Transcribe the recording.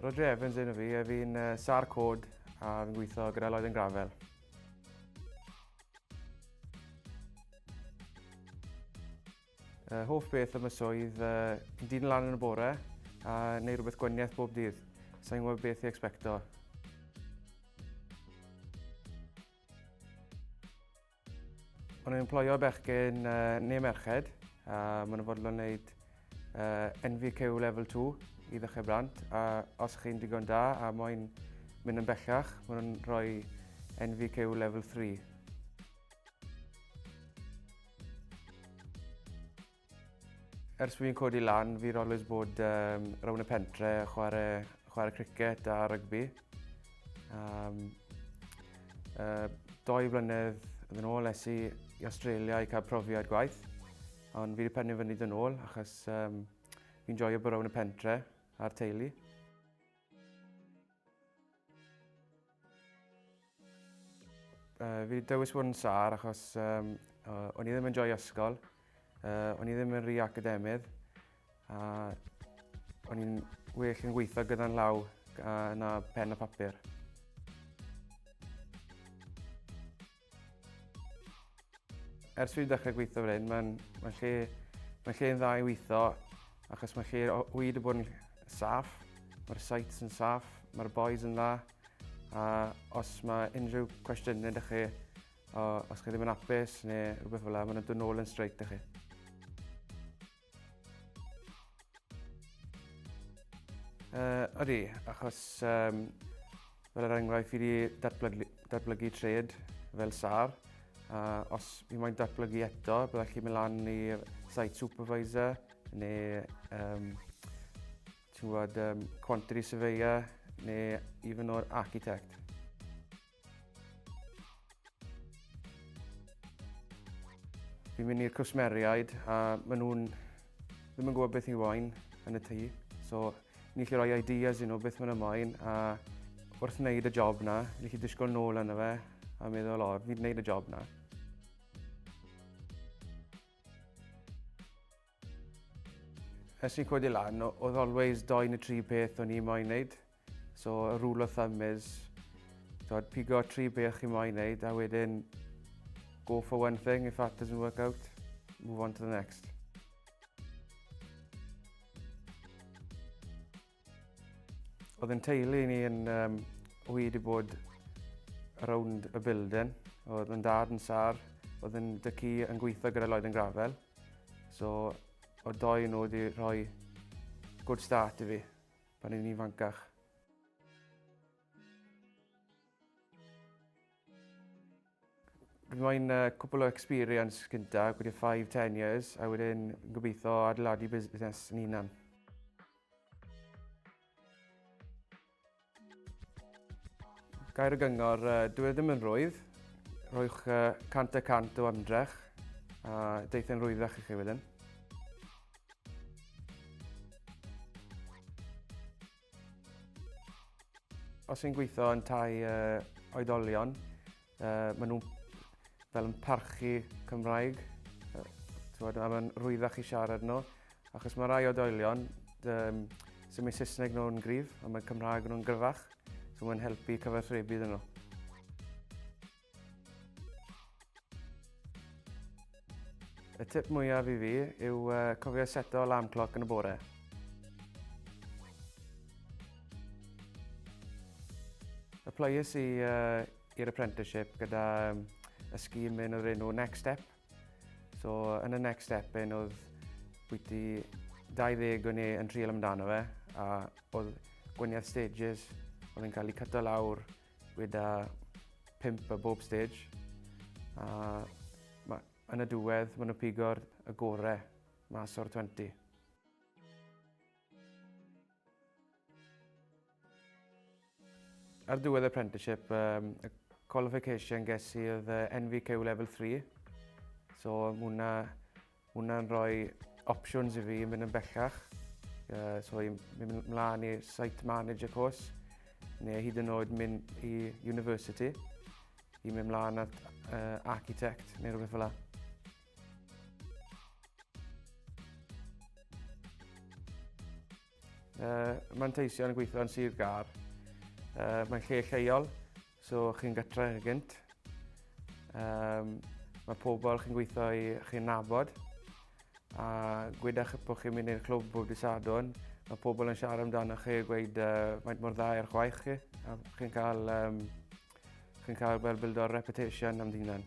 Rodri Evans enw fi, a fi'n uh, sar cod a fi'n gweithio gyda Lloyd and Gravel. Uh, hoff beth am y swydd, uh, fi'n dyn lan yn y bore a neud rhywbeth gwaniaeth bob dydd. Sa'n gwybod beth i expecto. Maen nhw'n emploio bechgyn uh, neu merched a maen nhw'n fodlon wneud uh, NVQ Level 2 i ddechrau brant a os chi'n digon da a moyn mynd yn bellach, maen nhw'n rhoi NVQ Level 3. Ers fi'n codi lan, fi'n always bod um, rownd y pentre, chwarae, chwarae cricket a rygbi. Um, uh, doi flynedd yn ôl es i i Australia i cael profiad gwaith, ond fi wedi penderfynu dod yn ôl achos um, fi'n joio bod rownd y pentre a'r teulu. Uh, fi wedi dewis bod yn sâr achos um, uh, o'n i ddim yn joio ysgol, uh, o'n i ddim yn rhy academydd, a o'n i'n well yn gweithio gyda'n law uh, na pen a papur. Ers fi dechrau gweithio fel hyn, mae'n mae lle, mae lle'n dda i weithio, achos mae lle o hyd wedi bod yn saff, mae'r sites yn saff, mae'r boys yn dda, a os mae unrhyw cwestiynau ydych chi, o, os chi ddim yn hapus neu rhywbeth fel yna, maen nhw'n dod nôl yn straight i chi. Uh, ydy, achos um, fel yr enghraifft fi wedi datblygu, datblygu trade fel SAR. A os fi moyn datblygu eto, byddai chi'n mynd lan i site supervisor neu um, ti'n gwybod, um, quantity surveyor neu even o'r architect. Fi'n mynd i'r cwsmeriaid a maen nhw'n ddim yn gwybod beth i moyn yn y tŷ. So, ni'n gallu rhoi ideas i nhw beth maen nhw'n moyn a wrth wneud y job na, ni'n gallu disgwyl nôl yna fe a meddwl, o, fi wedi gwneud y job na. Ers ni'n codi lan, oedd always doi neu tri peth o'n i moyn wneud. So, y rule of thumb is, twod, pigo tri beth chi moyn wneud, a wedyn go for one thing, if that doesn't work out, move on to the next. Oedd yn teulu ni yn um, wedi bod rownd y building. Oedd yn dad yn sar, oedd yn dycu yn gweithio gyda Lloyd yn Gravel. So, oedd doi nhw wedi rhoi good start i fi pan i'n ifancach. Fi moyn uh, cwpl o experience gynta, gwedi 5-10 years, a wedyn gobeithio adeiladu busnes yn hunan. Gair o gyngor, uh, dwi e ddim yn rwydd. Rhowch uh, 100% o ymdrech a deith e'n rwyddach i chi wedyn. Os i'n gweithio yn tai uh, oedolion, uh, maen nhw fel yn parchu Cymraeg. Uh, a mae'n rwyddach i siarad nhw. Achos mae rai oedolion, um, sy'n mae Saesneg nhw'n gryf, a mae Cymraeg nhw'n gryfach. So mae'n helpu cyfathrebu iddyn nhw. Y tip mwyaf i fi yw uh, cofio seto alarm clock yn y bore. Applyes i uh, i'r apprenticeship gyda um, y scheme un o'r enw Next Step. So yn y Next Step un oedd bwyty 20 o'n i yn trial amdano fe a oedd gwaniaeth stages oedd yn cael ei cyto lawr gyda pump ar bob stage. A ma, yn y diwedd, maen nhw'n pigo'r y gore mas o'r 20. Ar diwedd apprenticeship, um, y qualification ges i oedd NVQ Level 3. So mae hwnna Hwnna'n rhoi options i fi mynd yn bellach. Uh, so i mynd mlaen i site manager course, neu hyd yn oed mynd i university, i mynd mlaen at uh, architect neu rhywbeth fel la. Manteision yn gweithio yn Sir Gâr. Mae'n lle lleol, so chi'n gytre gynt. Mae pobl chi'n gweithio i chi'n nabod. A gwydach bod chi'n mynd i'r clwb bob dydd Sadwrn, mae pobl yn siarad amdano chi a gweud faint mor dda yw'r chwaith chi. A chi'n cael, um, chi'n cael fel bildo'r reputation am dy hunan.